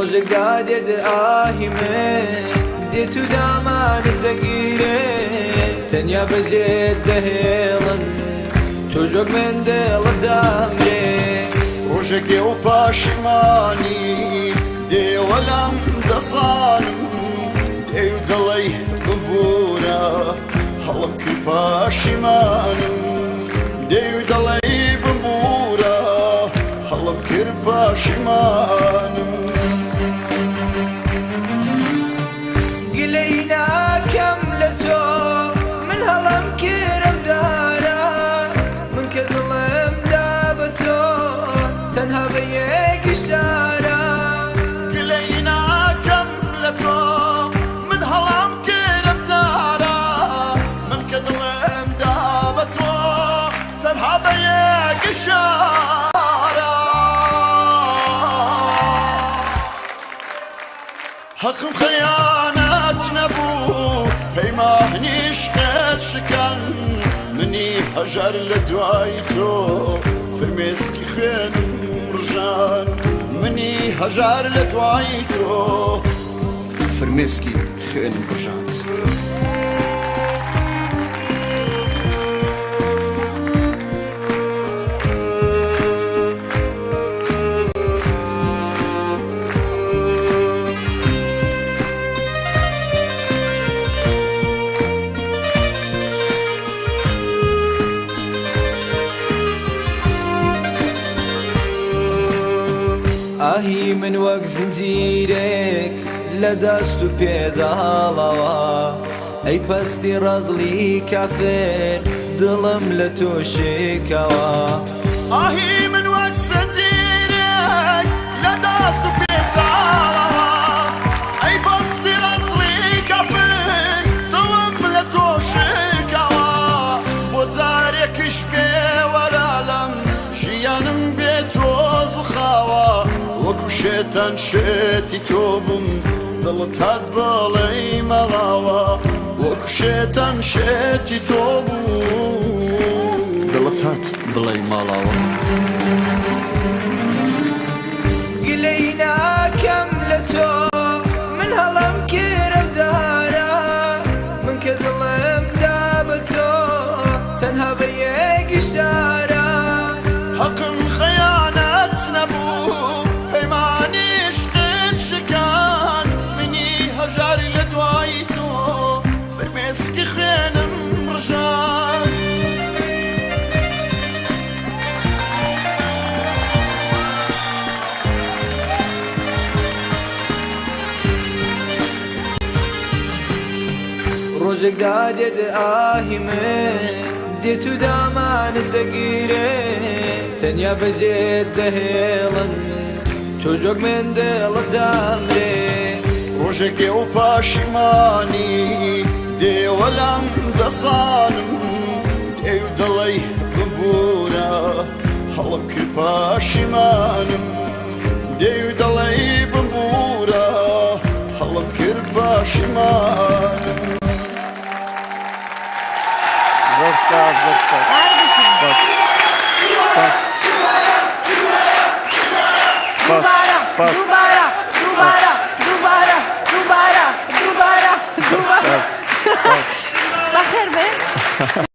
ڕۆژێک دادێت ئاهی من دێت و دامانت دەگیرێ، تەنیا بەجێت دەهێڵن تۆش وەک من دڵت دامرێ. ڕۆژێک دێ و پاشیمانی دێوە لەم دەزانم، دێ و دەڵێی بمبوورە هەڵم کرد پاشیمانم، دێ و دەڵێی بمبوورە هەڵم کرد پاشیمانم. گلەی ناکەم لە تۆ من هەڵم کرد دارا، من کە دڵم دا بە تۆ تەنها بە یەک ئیشارە. گلەی ناکەم لە تۆ من هەڵم کرد زارا، من کە دڵم دا بە تۆ تەنها بە یەک ئیشارە. حەقم خەیانەت نەبوو پەیمانیش قێت شکان، منی هەژار لە دوای تۆ فرمێسکی خوێنم ڕژان، منی هەژار لە دوای تۆ فرمێسکی خوێنم ڕژاند. ئاهی من وەک زنجیرێک لە دەست و پێداڵەوە، ئەی پەستی ڕەزڵی کافر دڵم لە تۆ شکاوە. ئاهی من وەک زنجیرێک لە دەست و پێداڵەوە، ئەی پەستی ڕەزڵی کافر دڵم لە تۆ شکاوە، بۆ جارێکیش پێوەرە لەم ژیانم بێ تۆز و خاوە، وەکو شێتان شێتی تۆ بووم دڵت هات بڵێی مەڵاوە، وەکو شێتان شێتی تۆ بووم دڵت هات بڵێی ماڵاوە. گلەی ناکەم لە تۆ من هەڵم کرد دارا، من کە دڵم دا بە تۆ تەنها بە یەک ئیشارە. حەقم خەیانەت نەبوو پەیمانیش قێت شکان، منی هەژار لە دوای تۆ فرمێسکی خوێنم ڕژان. ڕۆژێک دادێت ئاهی من دێت و دامانت دەگیرێ، تەنیا بەجێت دەهێڵن تۆش وەک من دڵت دامرێ. ڕۆژێک دێ و پاشیمانی دێوە لەم دەزانم، دێ و دەڵێی بمبوورە هەڵم کرد پاشیمانم، دێ و دەڵێی بمبوورە هەڵم کرد پاشیمانم. زۆر سپاس، زۆر سپاس. سپاس. سپاس. سپاس. دووبارە سپاس. دووبارە دووبارە دووبارە دووبارە دووبارە دووبارە. سپاس. سپاس. بەخێر بێ.